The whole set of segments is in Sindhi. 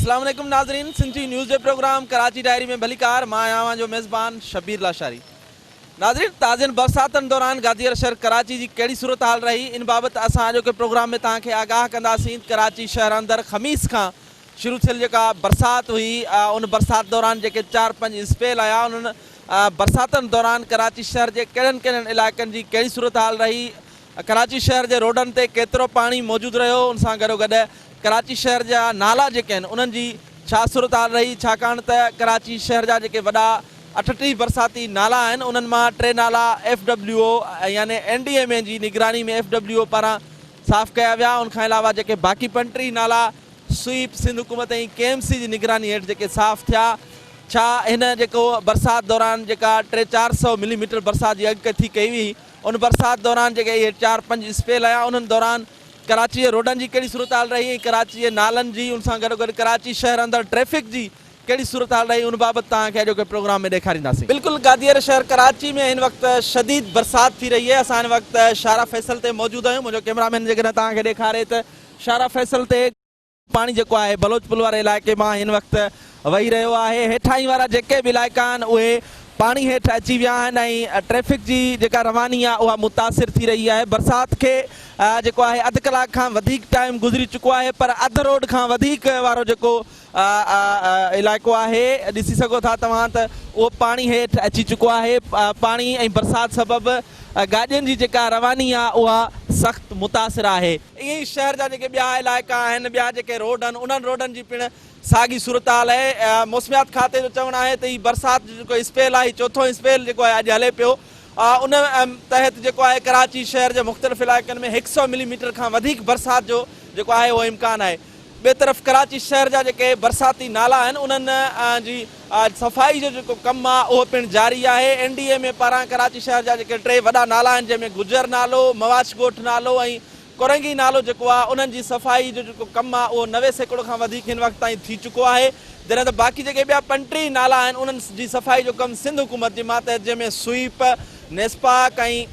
اسلام عليڪم ناظرين سنڌي نيوز جي پروگرام ڪراچي ڊائري ۾ ڀليڪار مان آهيان اوهان جو ميزبان شبير لاشاري ناظرين تازين برساتن دوران گادير شهر ڪراچي جي ڪهڙي صورتحال رهي ان بابت اسان اڄوڪي پروگرام ۾ توهان کي آگاهه ڪنداسين ڪراچي شهر اندر خميس کان شروع ٿيل جيڪا برسات هئي ان برسات دوران جيڪي چار پنج اسپيل آيا انهن برساتن دوران ڪراچي شهر جي ڪهڙن ڪهڙن علائقن جي ڪهڙي صورتحال رهي ڪراچي شهر جي روڊن تي ڪيترو پاڻي موجود رهيو ان سان گڏوگڏ ڪراچي شهر جا نالا جيڪي آهن انهن جي ڇا صورتحال رهي ڇاڪاڻ ته ڪراچي شهر جا جيڪي وڏا 38 برساتي نالا آهن انهن مان ٽي نالا ايف ڊبليو او يعني اين ڊي ايم اي جي نگراني ۾ ايف ڊبليو او پاران صاف ڪيا ويا ان کان علاوه جيڪي باقي 35 نالا سوئيپ سنڌ حڪومت ۽ ڪي ايم سي جي نگراني هيٺ جيڪي صاف ٿيا ڇا هن جيڪو برسات دوران جيڪا ٽي چار سئو ملي ميٽر برسات جي اڳڪٿي ڪئي وئي ان برسات دوران جيڪي اهي چار پنج اسپيل آيا انهن دوران ڪراچي جي روڊن جي ڪهڙي صورتحال رهي ۽ ڪراچي جي نالن جي ان سان گڏوگڏ ڪراچي شهر اندر ٽريفڪ جي ڪهڙي صورتحال رهي ان بابت توهان کي اڄوڪي پروگرام ۾ ڏيکارينداسين. بلڪل گادير شهر ڪراچي ۾ هن وقت شديد برسات ٿي رهي آهي اسان هن وقت شارع فيصل تي موجود آهيون منهنجو ڪئميرا مين جيڪڏهن توهان کي ڏيکاري ته شارع فيصل تي پاڻي جيڪو آهي بلوچ پل واري علائقي مان هن وقت وهي رهيو آهي، هيٺاهين وارا جيڪي به علائقا آهن اهي پاڻي هيٺ اچي ويا آهن ۽ ٽريفڪ جي جيڪا رواني آهي اها متاثر ٿي رهي آهي، برسات کي جيڪو آهي اڌ ڪلاڪ کان وڌيڪ ٽائيم گذري چڪو آهي پر اڌ روڊ کان وڌيڪ وارو جيڪو علائقو آهي ڏسي سگهو ٿا توهان ته اهو پاڻي هيٺ اچي چڪو آهي، پاڻي ۽ برسات سبب گاڏين جي جيڪا رواني آهي اها سخت متاثر آهي. ائين ئي شهر جا جيڪي ٻيا علائقا آهن، ٻيا جيڪي روڊ آهن، انهن روڊن جي پڻ ساڳي صورتحال آهي. موسميات کاتي جو چوڻ آهي ته هي برسات جو جيڪو اسپيل آهي، هي چوٿون اسپيل جيڪو آهي اڄ هلي پيو، ان تحت جيڪو آهي ڪراچي شهر جي مختلف علائقن ۾ هڪ سئو ملي ميٽر کان وڌيڪ برسات جو جيڪو آهي اهو امڪان آهي. ٻئي طرف ڪراچي شهر جا جيڪي برساتي نالا آهن، انهن جي صفائي جو جيڪو ڪم آهي اهو پڻ جاري آهي. اين ڊي ايم اي پاران ڪراچي شهر جا جيڪي ٽي وڏا نالا آهن، جنهن ۾ گجر نالو، مواڇ ڳوٺ نالو ۽ ڪورنگي نالو جيڪو آهي انهن جي صفائي جو جيڪو ڪم آهي اهو 90% کان وڌيڪ هن وقت تائين ٿي چڪو آهي جڏهن ته باقي جيڪي ٻيا 35 نالا آهن انهن جي صفائي جو ڪم سنڌ حڪومت جي ماتحت جنهن ۾ sweep, NESPAK ۽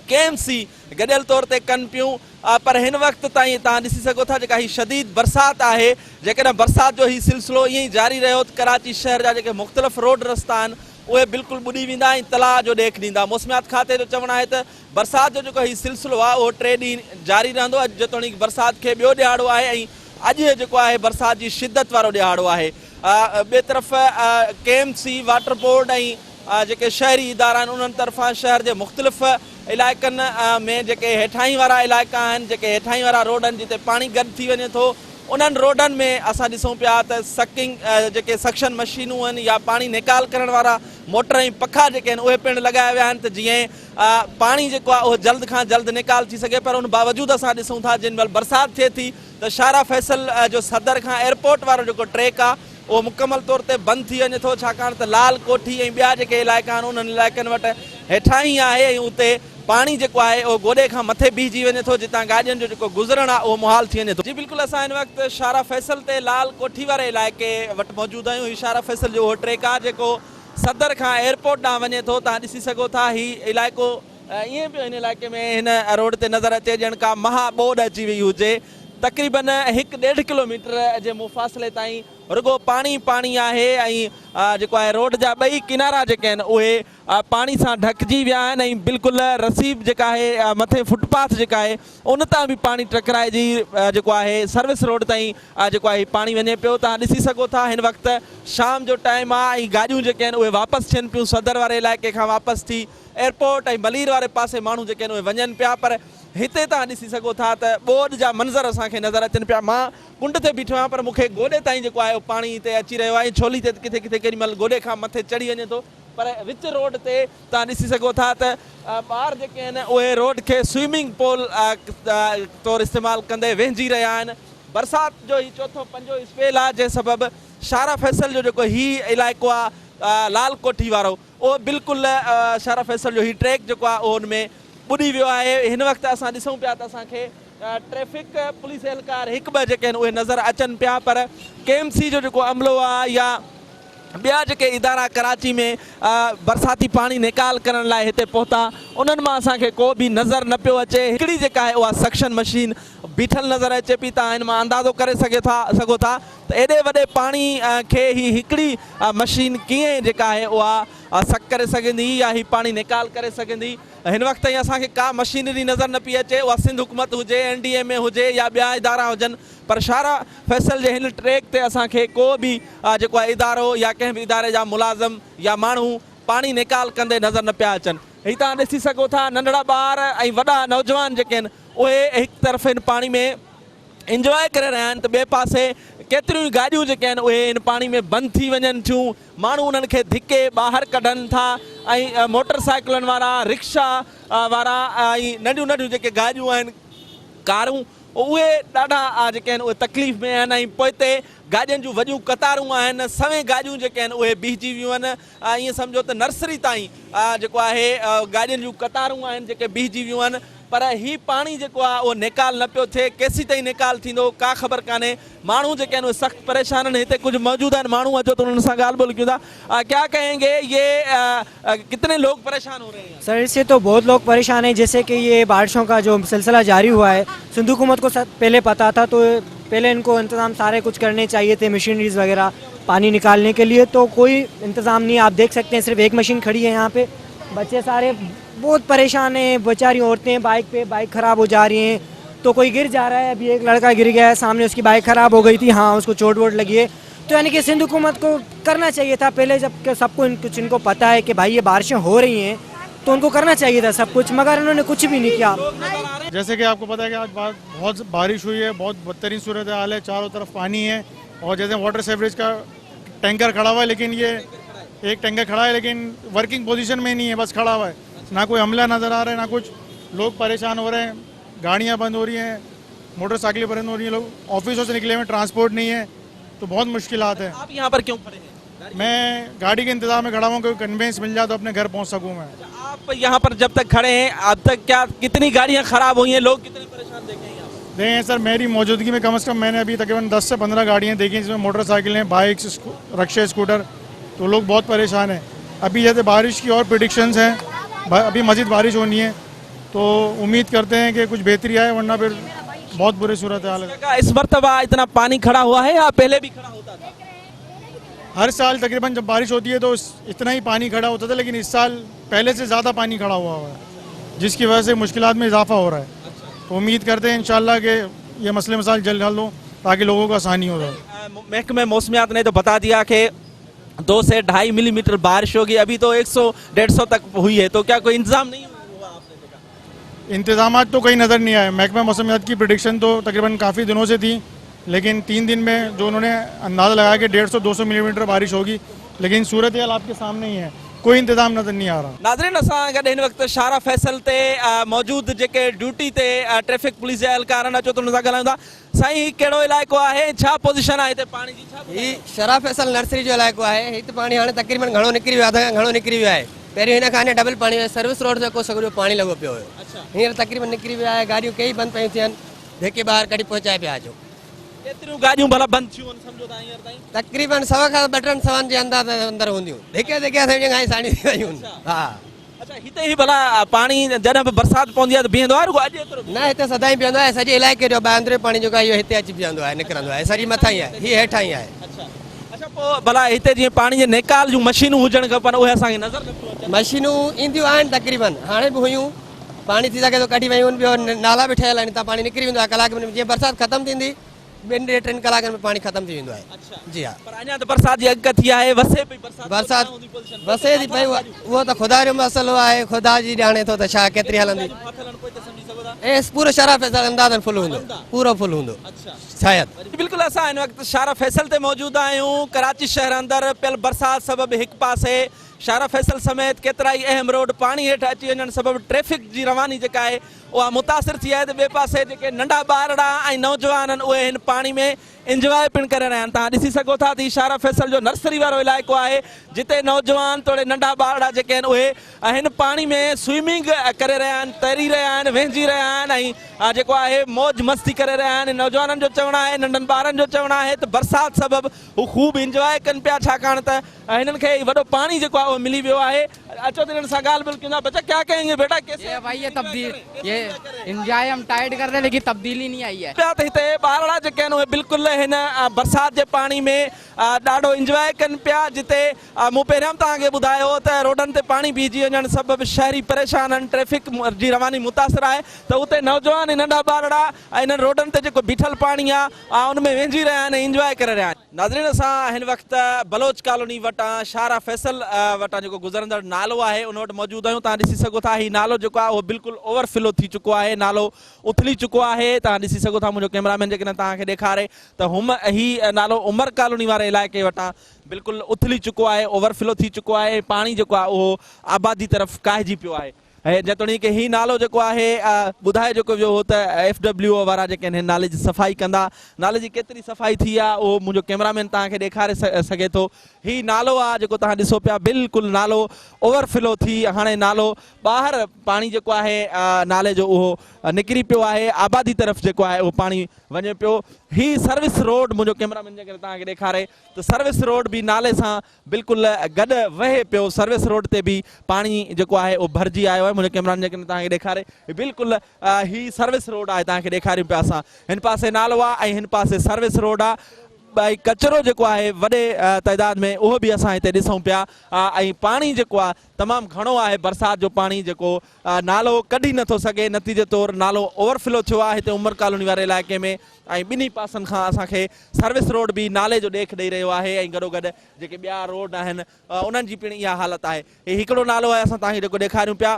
K M C گڏيل طور تي ڪن پيون پر هن وقت تائين توهان ڏسي سگهو ٿا جيڪا هي شديد برسات آهي جيڪڏهن برسات جو هي سلسلو ائين ئي جاري رهيو ته ڪراچي شهر جا جيڪي مختلف روڊ رستا آهن اهي بلڪل ٻڏي ويندا ۽ تلاء جو ڏيک ڏيندا موسميات کاتي جو چوڻ آهي ته برسات جو جيڪو هي سلسلو آهي اهو ٽي ڏينهن جاري رهندو، اڄ جيتوڻيڪ برسات کي ٻيو ڏهاڙو آهي ۽ اڄ جيڪو آهي برسات جي شدت وارو ڏهاڙو آهي. ٻئي طرف K M C, water board ۽ جيڪي شهري ادارا آهن انهن طرفان شهر جي مختلف علائقن ۾ جيڪي هيٺاهين وارا علائقا آهن، جيڪي هيٺاهين وارا روڊ آهن جتي پاڻي گڏ ٿي وڃي ٿو انهن روڊن ۾ اسان ڏسون پيا ته سڪنگ جيڪي سڪشن مشينون آهن يا پاڻي نيڪال ڪرڻ وارا موٽر ۽ پکا جيڪي آهن اهي پڻ لڳايا ويا آهن ته جيئن پاڻي جيڪو آهي اهو جلد کان جلد نيڪال ٿي سگهي پر ان باوجود اسان ڏسون ٿا جنهن مهل برسات ٿئي ٿي ته شاهراهه فيصل جو صدر کان ايئرپورٽ وارو جيڪو ٽريڪ آهي اهو مڪمل طور تي بند ٿي وڃي ٿو ڇاڪاڻ ته لال ڪوٺي ۽ ٻيا جيڪي علائقا آهن انهن علائقن وٽ هيٺاهين آهي ۽ اتي پاڻي جيڪو آهي اهو گوڏي کان مٿي بيهجي وڃي ٿو جتان گاڏين جو جيڪو گذرڻ آهي اهو محال ٿي وڃي ٿو. جي بلڪل اسان هن وقت شاهراهه فيصل تي لال ڪوٺي واري علائقي وٽ موجود آهيون هي شاهراهه فيصل جو اهو ٽريڪ آهي جيڪو صدر کان ايئرپورٽ ڏانهن وڃي ٿو توهان ڏسي سگهو ٿا هي علائقو ائين پيو هن علائقي ۾ هن روڊ تي نظر اچي ڄڻ ڪا مها ٻوڏ اچي وئي هجي تقريبن هڪ ڏيڍ ڪلو ميٽر جي مفاصلي تائين رڳو پاڻي ئي پاڻي آهي ۽ جيڪو آهي روڊ جا ٻئي ڪنارا جيڪي آهن اهي پاڻي سان ڍڪجي ويا آهن ۽ بلڪل رسيب جيڪا آهي مٿي فٽ پاٿ جيڪا آهي ان تان به پاڻي ٽڪرائجي جيڪو آهي سروس روڊ تائين جيڪو آهي پاڻي وڃي پيو توهان ڏسي سگهو ٿا هن وقت شام جو ٽائيم آهي ۽ گاڏيون جيڪي آهن اهي واپس ٿين پيون صدر واري علائقي کان واپس ٿي ايئرپورٽ ۽ ملير واري پاسي ماڻهو جيڪي آهن اهي وڃن پيا پر هتي توهان ڏسي سگهو ٿا ته ٻوڏ جا منظر اسان کي نظر اچن پيا مان ڪنڊ تي بيٺو آهيان پر مون کي گوڏي تائين جيڪو آهي اهو پاڻي هتي اچي رهيو آهي ۽ ڇولي تي ڪٿي ڪٿي ڪيڏي مهل گوڏي کان مٿي چڙهي وڃي ٿو پر وچ روڊ تي توهان ڏسي سگهو ٿا ته ٻار جيڪي آهن اهي روڊ کي سوئمنگ پول طور استعمال ڪندي وهنجي رهيا آهن. برسات جو هي چوٿون پنجون اسپيل آهي جنهن سبب شاهراهه فيصل جو جيڪو هي علائقو آهي لال ڪوٺي وارو اهو بلڪل شاهراهه فيصل جو هي ٽريڪ جيڪو آهي اهو ان ۾ ٻڏي ويو آهي. هن وقت اسان ڏسون پيا ته اسان کي ٽريفڪ پوليس اهلڪار هڪ ٻه جيڪي آهن اهي نظر اچن پيا پر ڪي ايم سي جو جيڪو عملو آهي يا ٻيا جيڪي ادارا ڪراچي ۾ برساتي پاڻي نيڪال ڪرڻ لاء هتي پهتا انهن مان اسان کي ڪو به نظر نه پيو اچي هڪڙي جيڪا آهي اها سڪشن مشين بيٺل نظر اچي پئي توهان ان مان اندازو ڪري سگهي ٿا سگهو ٿا ته ايڏي وڏي پاڻي کي هي هڪڙي مشين ڪيئن جيڪا آهي اها سڪ ڪري سگهندي يا هي پاڻي نيڪال ڪري سگهندي هن وقت تائين اسان کي ڪا مشينري نظر نه پئي اچي اها سنڌ حڪومت هجي اين ڊي ايم اي هجي يا ٻيا ادارا هجن پر شاهراهه فيصل جي هن ٽريڪ تي اسان کي ڪو به جيڪو آهي ادارو يا ڪنهن به اداري جا ملازم يا ماڻهو پاڻي نيڪال ڪندي نظر نه پيا اچن. هي توهان ڏسي سگهو ٿا ننڍڙا ٻار ۽ وڏا نوجوان جيڪي آهن اهي هڪ طرف هن پاڻي ۾ انجواء ڪري رهيا آهن ته ٻئي پاسي ڪيتريون ئي گاڏيون جيڪي آهن اهي هن پاڻي ۾ بند ٿي وڃن ٿيون ماڻهو انهن کي ڌڪي ٻاهر ڪڍن ٿا ۽ موٽر سائيڪلن وارا رڪشا وارا ۽ ننڍيون ننڍيون جيڪي گاڏيون آهن ڪارون اهي ڏاڍا جيڪي آهن اهي تڪليف ۾ آهن ۽ پوئتي گاڏين جون وڏيون قطارون آهن، سوين گاڏيون جيڪي آهن اهي بيهجي ويون آهن، ائين سمجهو ته نرسري تائين جيڪو آهي گاڏين جون قطارون آهن جيڪي بيهجي ويون آهن پر هي پاڻي جيڪو آهي اهو نيڪال نه پيو ٿئي، ڪيسيتائين نيڪال ٿيندو ڪا خبر ڪانهي، ماڻهو جيڪي آهن اهي سخت پريشان آهن، هتي ڪجهه موجود آهن ماڻهو اچو ته انهن سان ڳالهه ٻولهه ڪيون ٿا، ڪيا ڪهين گي يي ڪتني لوگ پريشان هو رهي هين؟ سر اس سي تو بهت لوگ پريشان هين جيسي ڪي يي بارشون ڪا جو سلسله جاري هوا هي سنڌ حڪومت ڪو پهلي پتا ٿا تو پهلي ان ڪو انتظام ساري ڪجھ ڪرني چاهيي ٿي مشينريز وغيره پاني نڪالني ڪي ليي تو ڪوئي انتظام نهي آپ ديک سڪتي هين صرف ايڪ مشين کڙي هي يهان پي بچي ساري بهت پريشان هين بيچاري عورتين بائيڪ پي بائيڪ خراب هو جا رهي هين تو ڪوئي گر جا رها هي ابي ايڪ لڙڪا گر گيا هي سامني اس ڪي بائيڪ خراب هو گئي ٿي هان اس ڪو چوٽ ووٽ لگي هي تو يعني ڪي سنڌ حڪومت ڪو ڪرنا چاهيي ٿا پهلي جب ڪي سب ڪو ڪجھ ان ڪو پتا هي ڪي ڀائي يي بارشين هو رهي هين تو ان ڪو ڪرنا چاهيي ٿا سب ڪجھ مگر انهون ني ڪجھ ڀي نهي ڪيا. جيسي ڪي آپ ڪو پتا هي ڪي آج بهت بارش هئي هي بهت بدترين صورت حال هي چارو طرف پاني هي اور جيسي واٽر سيوريج ڪا ٽينڪر کڙا هوا هي ليڪن يي ايڪ ٽينڪر کڙا هي ليڪن ورڪنگ پوزيشن ۾ نهي هي بس کڙا هوا هي نا ڪوئي عملا نظر آ رها هي نا ڪجھ لوگ پريشان هو رهي هين گاڙيان بند هو رهي هين موٽر سائيڪلين بند هو رهي هين لوگ آفيسون سي نڪلي هوئي هين ٽرانسپورٽ نهي هي تو بهت مشڪلات هي. آپ يهان پر ڪيون کڙي هين؟ مين گاڙي ڪي انتظار مين کڙا هون ڪوئي ڪنوينس مل جائي تو اپني گهر پهنچ سڪون مين. اچها آپ يهان پر جب تڪ کڙي هين اب تڪ ڪيا ڪتني گاڙيان خراب هئي هين لوگ ڪتني پريشان ديکي هين يهان پر؟ ديکين سر ميري موجودگي مين ڪم از ڪم مين ابي تقريبن 10 سي 15 گاڙيان ديکي هين جس مين موٽر سائيڪلين بائيڪس رڪشي اسڪوٽر تو لوگ بهت پريشان هين ابي جيسي بارش ڪي اور پريڊڪشنز هين ابي مزيد بارش هوني هي تو اميد ڪرتي هين ڪي ڪجھ بهتري آئي ورنه پھر بهت بري صورت حال هي. اس مرتبه اتنا پاني کڙا هوا هي يا پهلي بي کڙا هوتا ٿا؟ هر سال تقريبن جب بارش هوتي هي تو اتنا هي پاني کڙا هوتا ٿا ليڪن اس سال پهلي سي زياده پاني کڙا هوا هوا هي جس ڪي وجه سي مشڪلات مين اضافه هو رها هي تو اميد ڪرتي هين انشاء الله ڪي يه مسئلي مسائل جلد حل هو تاڪي لوگو ڪو آساني هو. محڪمه موسميات ني تو بتا ديا ڪي دو سي ڍائي ملي ميٽر بارش هوگي ابي تو ايڪ سو ڊيڙھ سو تڪ هئي هي تو ڪيا ڪوئي انتظام نهين هوا آپ ني ديکا. انتظامات تو ڪهين نظر نهين آئي محڪمه موسميات ڪي پريڊڪشن تو تقريبن ڪافي دنون سي ٿي ليڪن تين دن مين جو انهون ني اندازه لگايا ڪي ڊيڙھ سو دو سو ملي ميٽر بارش هوگي ليڪن صورتحال آپ ڪي سامني هي هي ڪوئي انتظام نظر نهين آ رها. ناظرين اسان گڏ هن وقت شاهراهه فيصل تي موجود جيڪي ڊيوٽي تي ٽريفڪ پوليس جا اهلڪار آهن اچو ته انهن سان ڳالهايون ٿا. سائين هي ڪهڙو علائقو آهي ۽ ڇا پوزيشن آهي هتي پاڻي جي ڇا هي ٻڌائيندؤ؟ شرح فيصل نرسري جو علائقو آهي هت پاڻي هاڻي تقريبن گهڻو نڪري ويو آهي اڌ کان گهڻو نڪري ويو آهي پهريون هن کان اڃا ڊبل پاڻي هيو سروس روڊ تي ڪو سڳڙيو پاڻي لڳو پيو هيو هينئر تقريبن نڪري ويو آهي گاڏيون ڪيئي بند پيون ٿين ڌڪي ٻاهر ڪڍي پهچائي پيا اچون. ڪيتريون گاڏيون ڀلا بند ٿيون آهن سمجهو ٿا هينئر تائين؟ تقريبن سو کان ٻه ٽن سون جي انداز اندر هونديون ڌڪي ڌڪي اسان جون گاڏيون ساڻيون ٿي ويون ها. اڇا هتي هي ڀلا پاڻي جڏهن به برسات پوندي آهي ته بيهندو آهي رڳو اڄ ايترو نه هتي سدائين بيهندو آهي سڄي علائقي جو اندريون پاڻي جيڪو آهي اهو هتي اچي بيهندو آهي نڪرندو آهي سڄي مٿان ئي آهي هي هيٺان ئي آهي. اڇا اڇا پوء ڀلا هتي جيئن پاڻي جي نيڪال جون مشينون هجڻ کپن اهي اسان کي نظر نه پيون اچن. مشينون اينديون آهن تقريبن هاڻي به هيون پاڻي ٿي سگهي ٿو ڪڍي ويون ٻيو نالا به ٺهيل آهن هتان پاڻي نڪري ويندو آهي ڪلاڪ ٻن ۾ جيئن برسات ختم ٿيندي ٻن ٽي ٽن ڪلاڪن ۾ پاڻي ختم ٿي ويندو آهي جي ها. پر اڃا ته برسات جي اڳڪٿي آهي وسي پئي برسات برسات وسي ٿي پئي اهو ته خدا جو مسئلو آهي خدا جي ڄاڻي ٿو ته ڇا ڪيتري هلندي ايس پورو شارع فيصل اندازن فل هوندو پورو فل هوندو شايد. بلڪل اسان هن وقت شارع فيصل تي موجود آهيون ڪراچي شهر اندر پيل برسات سبب هڪ پاسي شارع فيصل سميت ڪيترائي اهم روڊ پاڻي هيٺ اچي وڃڻ سبب ٽريفڪ جي رواني جيڪا آهي اها متاثر ٿي آهي ته ٻئي پاسي جيڪي ننڍا ٻارڙا ۽ نوجوان آهن اهي هن پاڻي ۾ انجواء پڻ ڪري رهيا آهن. توهان ڏسي سگهو ٿا ته هي شارع فيصل جو نرسري وارو علائقو آهي جتي نوجوان توڙي ننڍا ٻارڙا جيڪي آهن اهي هن پاڻي ۾ سوئمنگ ڪري رهيا آهن، تري رهيا آهن، وهنجي رهيا آهن ۽ جيڪو آهي موج مستي ڪري رهيا آهن. نوجوانن جو چوڻ آهي، ننڍن ٻارن جو چوڻ آهي ته برسات سبب هو خوب انجواء ڪن پيا ڇاڪاڻ ته هنن کي وڏو پاڻي جيڪو آهي اهو ملي ويو آهي. اچو ته هنن سان ڳالهه ٻولهه ڪيون ٿا. بچا ڪيا ڪهين گي بيٽا ڪيسي يي ڀائي يي تبديل يي انجواء هم ٽائيٽ ڪر رهي ليڪن تبديلي نهي آئي هي. پيا ته هتي ٻارڙا جيڪي آهن اهي بلڪل هن برسات جي پاڻي ۾ ڏاڍو انجواء ڪن پيا جتي مون پهريان به توهان کي ٻڌايو هو ته روڊن تي پاڻي بيهجي وڃڻ سبب شهري پريشان آهن ٽريفڪ جي رواني متاثر آهي ته اتي نوجوان ۽ ننڍا ٻارڙا انهن روڊن تي جيڪو بيٺل پاڻي آهي ان ۾ وهنجي رهيا آهن ۽ انجواء ڪري رهيا آهن. ناظرين اسان هن وقت بلوچ ڪالوني وٽان شاهراهه فيصل وٽان جيڪو گذرندڙ نالو آهي ان وٽ موجود آهيون توهان ڏسي سگهو ٿا هي نالو جيڪو آهي اهو بلڪل اوور فلو ٿي چڪو آهي نالو اٿلي چڪو آهي توهان ڏسي سگهو ٿا منهنجو ڪيمرا مين جيڪڏهن توهان کي ڏيکاري ته هم هي نالو عمر ڪالوني واري علائقي وٽان بلڪل اٿلي چڪو آهي اوور فلو ٿي چڪو آهي ۽ پاڻي جيڪو آهي اهو آبادي طرف ڪاهجي پيو آهي. جيتوڻيڪ هي نالو جيڪو آهي ٻڌايو جيڪو ويو هو ته ايف ڊبليو او وارا جيڪي آهن هن نالي جي صفائي ڪندا نالي جي ڪيتري صفائي ٿي آهي اهو منهنجو ڪيمرا مين توهان کي ڏيکاري سگهي ٿو هي نالو آهي جيڪو توهان ڏسو پيا بلڪل نالو اوور فلو ٿي هاڻي نالو ٻاهر پاڻي جيڪو آهي نالي جو اهو نڪري پيو آهي آبادي طرف جيڪو آهي اهو پاڻي وڃي پيو هي سروس روڊ منهنجو ڪيمرا مين جيڪڏهن توهان کي ڏيکاري ته سروس روڊ به نالي سان بلڪل گڏ وهي پيو سروس روڊ تي به پاڻي جيڪو آهي اهو ڀرجي آيو آهي منهنجو ڪيمرا مين جيڪڏهن توهان کي ڏيکاري بلڪل هي سروس روڊ آهي توهان کي ڏيکاريون پيا اسان هن پاسي نالو آهي ۽ هن پاسي سروس روڊ آهي ۽ ڪچرو جيڪو آهي وڏي تعداد ۾ اهو به اسان هتي ڏسون پيا ۽ پاڻي جيڪو آهي تمام گهڻو آهي برسات جو پاڻي جيڪو نالو ڪڍي نٿو سگهي نتيجي طور نالو اوور فلو ٿيو آهي هتي عمر ڪالوني واري علائقي ۾ ۽ ٻنهي پاسن کان اسان کي سروس روڊ به نالي جو ڏيک ڏئي رهيو آهي ۽ گڏوگڏ جيڪي ٻيا روڊ آهن انهن جي پڻ اها حالت آهي. هي هڪڙو نالو آهي اسان توهان کي جيڪو ڏيکاريون پيا.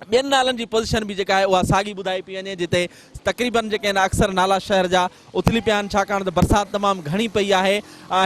ٻين نالن جي پوزيشن به جيڪا آهي اها ساڳي ٻڌائي پئي وڃي جتي تقريبن جيڪي آهن اڪثر نالا شهر جا اٿلي پيا آهن ڇاڪاڻ ته برسات تمام گهڻي پئي آهي.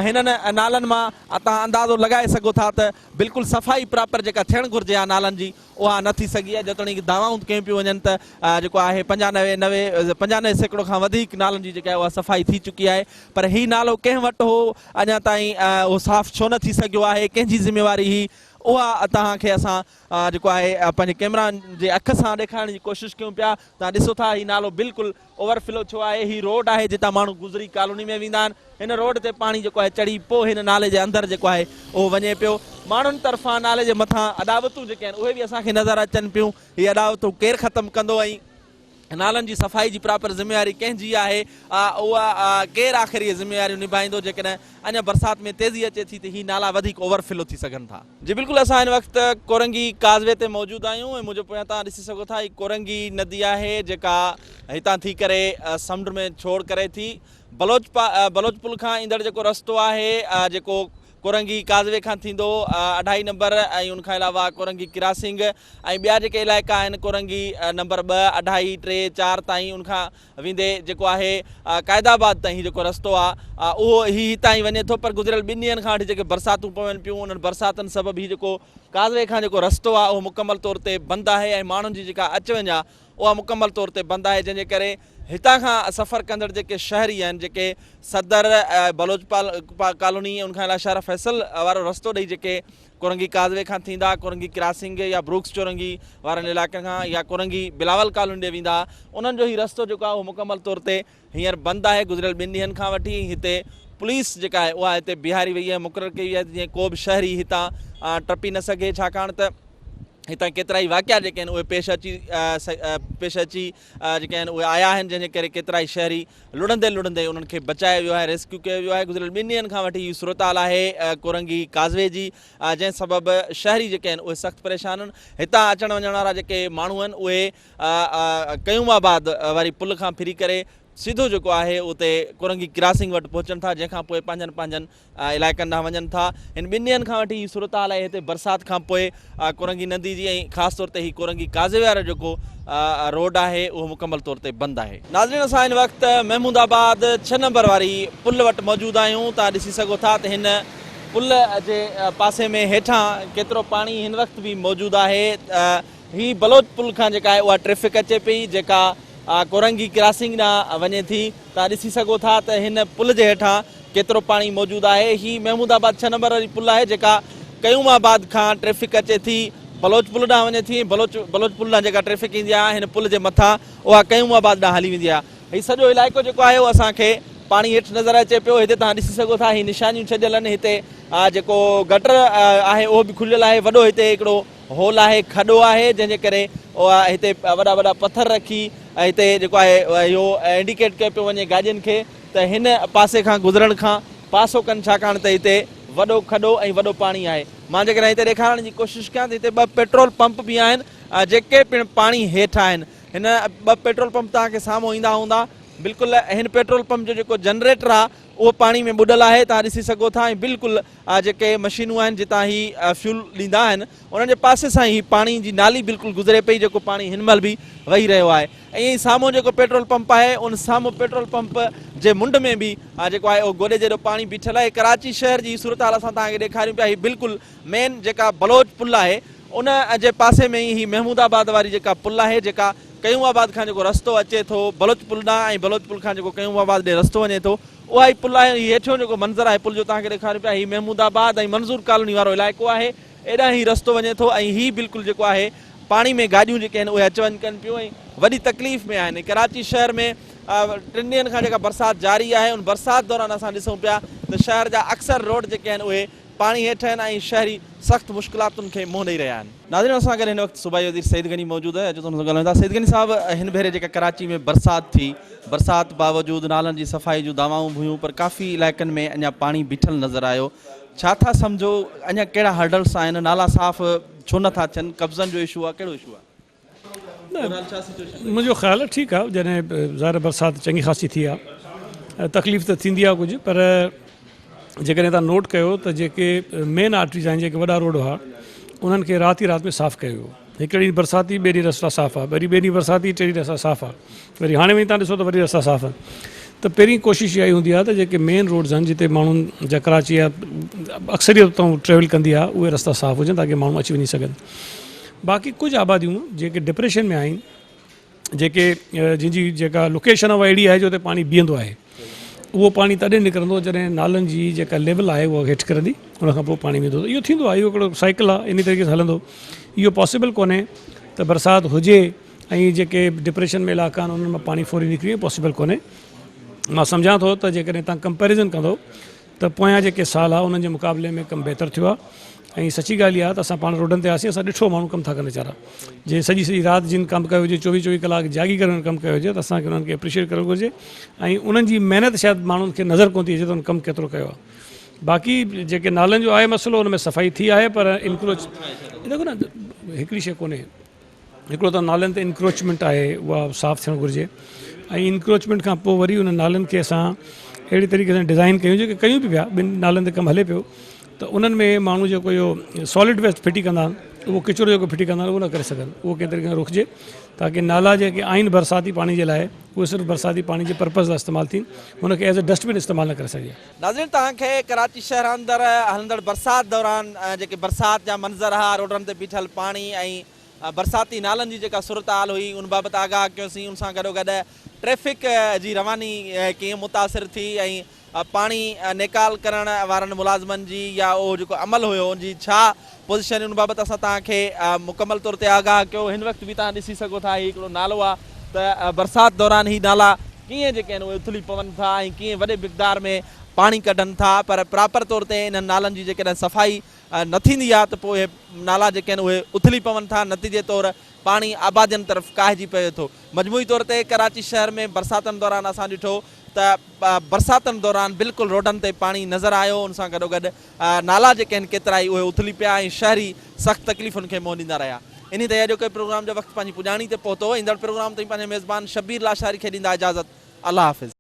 هنن نالن مان توهان اندازو لڳائي سگهو ٿا ته بلڪل صفائي پراپر جيڪا ٿيڻ گهرجي ها نالن جي اها نه ٿي سگهي آهي جيتوڻيڪ دعوائون ڪيون پيون وڃن ته جيڪو آهي پنجانوي نوي 95% کان وڌيڪ نالن جي جيڪا آهي اها صفائي ٿي چڪي آهي پر هي نالو ڪنهن وٽ هو اڃا تائين اهو صاف ڇو نه ٿي سگهيو آهي ڪنهن جي ذميواري هئي اها توهان کي اسان جيڪو آهي پنهنجي ڪيمرا جي اک سان ڏيکارڻ جي ڪوشش ڪيون پيا توهان ڏسو ٿا هي نالو بلڪل اوور فلو ٿيو آهي، هي روڊ آهي جتان ماڻهو گذري ڪالوني ۾ ويندا آهن، هن روڊ تي پاڻي جيڪو آهي چڙهي پوء هن نالي جي اندر جيڪو آهي اهو وڃي پيو، ماڻهن طرفان نالي جي مٿان اڏاوتون جيڪي آهن اهي به اسان کي نظر اچن پيون، هي اڏاوتون ڪير ختم ڪندو ۽ نالن جي صفائي جي پراپر ذميواري ڪنهن جي آهي اها ڪير آخر اهي ذميواريون نڀائيندو، جيڪڏهن اڃا برسات ۾ تيزي اچي ٿي ته هي نالا وڌيڪ اوور فلو ٿي سگهن ٿا. جي بلڪل اسان هن وقت ڪورنگي ڪازوي تي موجود آهيون ۽ منهنجي پويان توهان ڏسي سگهو ٿا هي ڪورنگي ندي آهي جيڪا هتان ٿي ڪري سمنڊ ۾ ڇوڙ ڪري ٿي بلوچ بلوچ پل کان ايندڙ جيڪو رستو آهي جيڪو ڪورنگي ڪازوي کان ٿيندو اڍائي نمبر ۽ ان کان علاوه ڪورنگي ڪراسنگ ۽ ٻيا جيڪي علائقا آهن ڪورنگي نمبر 2 اڍائي 3 4 تائين ان کان ويندي جيڪو آهي قائد آباد تائين هي جيڪو رستو آ اهو هي هتان ئي وڃي ٿو پر گذريل ٻن ڏينهن کان وٺي جيڪي برساتون پون پيون انهن برساتن سبب هي جيڪو ڪازوي کان جيڪو رستو آ اهو مڪمل طور تي بند آهي ۽ ماڻهن جي جيڪا اچ وڃ آ اها مڪمل طور تي بند آهي جنهن جي ڪري هتان کان سفر ڪندڙ جيڪي شهري آهن جيڪي صدر بلوچ ڪالوني ان کان علاوه شهر فيصل وارو رستو ڏئي جيڪي ڪورنگي ڪازوي کان ٿيندا ڪورنگي ڪراسنگ يا بروڪس چورنگي وارن علائقن کان يا ڪورنگي بلاول ڪالوني ڏي ويندا انهن جو هي رستو جيڪو آهي اهو مڪمل طور تي هينئر بند آهي گذريل ٻن ڏينهن کان وٺي هتي پوليس جيڪا آهي اها هتي بيهاري وئي آهي مقرر ڪئي وئي آهي جيئن ڪو به شهري هتان ٽپي نه سگهي ڇاڪاڻ ته هتان ڪيترائي واقعا جيڪي آهن اهي پيش اچي پيش اچي جيڪي آهن اهي آيا آهن جنهن جي ڪري ڪيترائي شهري لڙهندي لڙهندي انهن کي بچايو ويو آهي ريسڪيو ڪيو ويو آهي گذريل ٻن ڏينهن کان وٺي هي صورتحال آهي ڪورنگي ڪازوي جي جنهن سبب شهري جيڪي آهن اهي سخت پريشان آهن هتان اچڻ وڃڻ وارا جيڪي ماڻهو آهن اهي قيوم آباد واري پل کان ڦري ڪري سڌو جيڪو آهي اتي ڪورنگي ڪراسنگ وٽ پهچن ٿا جنهن کان پوء پنهنجن پنهنجن علائقن ڏانهن وڃن ٿا. هن ٻن ڏينهن کان وٺي هي صورتحال آهي هتي برسات کان پوء ڪورنگي ندي جي ۽ خاص طور تي هي ڪورنگي ڪازوي وارو جيڪو روڊ آهي اهو مڪمل طور تي بند آهي. ناظرين اسان هن وقت محمود آباد ڇهه نمبر واري پل وٽ موجود آهيون توهان ڏسي سگهو ٿا ته هن پل جي پاسي ۾ هيٺان ڪيترو پاڻي هن وقت به موجود آهي. هي بلوچ پل کان جيڪا آهي اها ٽريفڪ اچي پئي جيڪا ڪورنگي ڪراسنگ ڏانهن وڃي ٿي. توهان ڏسي سگهو ٿا ته هن پل جي هيٺان ڪيترو پاڻي موجود آهي. هي محمود آباد ڇهه نمبر واري پل آهي جيڪا قيوم آباد کان ٽريفڪ اچي ٿي بلوچ پل ڏانهن وڃي ٿي ۽ بلوچ بلوچ پل ڏانهن جيڪا ٽريفڪ ايندي آهي هن پل جي مٿان اها قيوم آباد ڏانهن هلي ويندي آهي. هي سڄو علائقو جيڪو آهي اهو اسان کي پاڻي هيٺ نظر اچي پيو. هتي توهان ڏسي سگهو ٿا هي نشانيون ڇڏيل آهن. هتي جيڪو گٽر آهي اهو به کليل آهي. وڏو هتي هڪڙو هول آهي، کڏو آهي، جنهن جي ڪري اها هتي وڏا وڏا پٿر رکي هتي جيڪو آهي اهو انڊيڪيٽ ڪيو پيو وڃي گاڏين کي ته هن پاسي کان گذرڻ کان پاسو ڪن ڇاڪاڻ ته هتي وڏو کڏو ۽ وڏو پاڻي آهي. مان جيڪڏهن هتي ڏيکارڻ جي ڪوشش ڪيان ته هتي ٻه پيٽرول پمپ به آهن جيڪي پڻ پاڻي هيٺ آهن. هن ٻه پيٽرول پمپ توهان کي سامهون ايندا هوندا. بلڪل هن پيٽرول پمپ جو جيڪو جنريٽر آهي اهو پاڻي ۾ ٻڏل آهي توهان ڏسي سگهو ٿا ۽ بلڪل جيڪي مشينون آهن جتان هي فيول ڏيندا آهن انهن جي پاسي سان هي پاڻي جي نالي بلڪل گذري پئي جيڪو پاڻي هن مهل به وهي رهيو آهي ائين ئي سامهون جيڪو پيٽرول پمپ آهي ان سامهون پيٽرول پمپ جي منڍ ۾ به جيڪو آهي اهو گوڏي جيڏو پاڻي بيٺل آهي ڪراچي شهر جي صورتحال اسان توهان کي ڏيکاريون پيا هي بلڪل مين جيڪا بلوچ پل آهي ان جي پاسي ۾ ئي هي محمود آباد واري جيڪا پل آهي جيڪا قيوم آباد کان جيڪو رستو اچي ٿو بلوچ پل ڏانهن ۽ بلوچ پل کان جيڪو قيوم آباد ڏي رستو وڃي ٿو اها ئي پل آهي. هي هيٺيون جيڪو منظر آهي پل جو توهان کي ڏيکاريون پيا هي محمود آباد ۽ منظور ڪالوني وارو علائقو آهي. ايڏانهن هي رستو وڃي ٿو ۽ هي بلڪل جيڪو آهي پاڻي ۾ گاڏيون جيڪي آهن اهي اچ وڃ ڪن پيون ۽ وڏي تڪليف ۾ آهن. ڪراچي شهر ۾ ٽن ڏينهن کان جيڪا برسات جاري آهي ان برسات دوران اسان ڏسون پيا ته شهر جا اڪثر روڊ جيڪي آهن اهي پاڻي هيٺ آهن ۽ شهري سخت مشڪلاتن کي منهن ڏئي رهيا آهن. ناظرين اسان سان گڏ هن وقت صوبائي وزير سعيد غني موجود آهي اچو ته ان سان ڳالهايون ٿا سعيد غني صاحب هن ڀيري جيڪا ڪراچي ۾ برسات ٿي برسات باوجود نالن جي صفائي جون دعوائون به هيون پر ڪافي علائقن ۾ اڃا پاڻي بيٺل نظر آيو ڇا ٿا سمجهو اڃا ڪهڙا هرڊلس آهن نالا صاف ڇو نٿا ٿين قبضن جو اشو آهي ڪهڙو اشو آهي. نه منهنجو خيال آهي ٺيڪ آهي جڏهن ظاهر برسات چڱي خاصي ٿي آهي تڪليف ته ٿيندي آهي ڪجهه پر جيڪڏهن تان نوٽ ڪيو ته جيڪي مين آرٽريز آهن جيڪي وڏا روڊ هئا انهن کي رات ئي رات ۾ صاف ڪيو ويو هڪ ڏينهن برسات ٿي ٻئي ڏينهن رستا صاف آهي وري ٻئي ڏينهن برسات ٿي ٽي ڏينهن رستا صاف آهي وري هاڻي وڃي تان ڏسو ته وري رستا صاف آهن ته پهرين ڪوشش اها ئي هوندي آهي ته جيڪي مين روڊز آهن جتي ماڻهن جا ڪراچي جا اڪثريت اتان ٽريول ڪندي آهي اهي رستا صاف هجن تاڪي ماڻهو اچي وڃي سگهن باقي ڪجهه آباديون جيڪي ڊپريشن ۾ آهن جيڪي جن جي جيڪا لوڪيشن آهي اها اهڙي آهي جو اتي پاڻي بيهندو آهي اهو پاڻي تڏهن نڪرندو جڏهن نالن جي جيڪا ليول آهي اها هيٺ ڪرندي ان کان پوء پاڻي ويندو اهو ٿيندو آهي اهو هڪڙو سائيڪل آهي ان طريقي سان هلندو اهو پاسيبل ڪونهي ته برسات هجي ۽ جيڪي ڊپريشن ۾ علائقا آهن انهن مان پاڻي فوري نڪري وڃي پاسيبل ڪونهي مان سمجهان ٿو ته جيڪڏهن تان ڪمپيريزن ڪندو ته پويان جيڪي سال ها انهن جي مقابلي ۾ ڪم بهتر ٿيو آهي ۽ سچي ڳالهه اها آهي ته اسان پاڻ روڊن تي آياسين اسان ڏٺو ماڻهو ڪم ٿا ڪن ويچارا جي سڄي سڄي رات جن ڪم ڪيو هجي چوويهه چوويهه ڪلاڪ جاڳي ڪري انهن ڪم ڪيو هجي ته اسان کي انهن کي اپريشيٽ ڪرڻ گهرجي ۽ انهن جي محنت شايد ماڻهن کي نظر ڪونه ٿي اچي ته انهن ڪم ڪيترو ڪيو آهي باقي جيڪي نالن جو آهي مسئلو ان ۾ صفائي ٿي آهي پر انڪروچ ڏسو نه هڪڙي شيء ڪونهي هڪڙو ته نالن تي انڪروچمينٽ آهي اها صاف ٿيڻ گهرجي ۽ انڪروچمينٽ کان پوء وري ان نالن کي اسان اهڙي طريقي سان ڊزائن ڪيون جيڪي ڪيون به پيا ٻن نالن تي ڪم هلي پيو ته انهن ۾ ماڻهو جيڪو اهو سالڊ ويسٽ ڦٽي ڪندا آهن اهو ڪچرو جيڪو ڦٽي ڪندا آهن اهو نه ڪري سگهن اهو ڪنهن طريقي سان رڪجي تاڪي نالا جيڪي آهن برساتي پاڻي جي لاء اهي صرف برساتي پاڻي جي پرپز لاء استعمال ٿين ان کي ايز اي ڊسٽ بن استعمال نه ڪري سگهجي. ناظرين توهان کي ڪراچي شهر اندر هلندڙ برسات دوران جيڪي برسات جا منظر ها روڊن تي بيٺل پاڻي ۽ برساتي نالن جي جيڪا صورتحال هئي ان بابت آگاهه ڪيوسين ان سان گڏوگڏ ٽريفڪ جي رواني ڪيئن متاثر ٿي ۽ پاڻي نيڪال ڪرڻ وارن ملازمن جي يا اهو جيڪو عمل هيو ان جي ڇا پوزيشن ان بابت اسان توهان کي مڪمل طور تي آگاهه ڪيو هن وقت به توهان ڏسي سگهو ٿا هي هڪڙو نالو آهي ته برسات دوران هي نالا ڪيئن جيڪي آهن اهي اٿلي پون ٿا ۽ ڪيئن وڏي مقدار ۾ پاڻي ڪڍن ٿا پر پراپر طور تي انهن نالن جي جيڪڏهن صفائي نه ٿيندي آهي ته پوء اهي نالا جيڪي آهن اهي اٿلي پون ٿا نتيجي طور پاڻي آبادين طرف ڪاهجي پوي ٿو مجموعي طور تي ڪراچي شهر ۾ برساتن دوران اسان ڏٺو ته برساتن دوران بلڪل روڊن تي پاڻي نظر آيو ان سان گڏوگڏ نالا جيڪي آهن ڪيترائي اهي اٿلي پيا ۽ شهري سخت تڪليفن کي منهن ڏيندا رهيا. انهي تي اڄوڪي پروگرام جو وقت پنهنجي پڄاڻي تي پهتو. ايندڙ پروگرام تائين پنهنجي ميزبان شبير لاشاري کي ڏيندا اجازت. الله حافظ.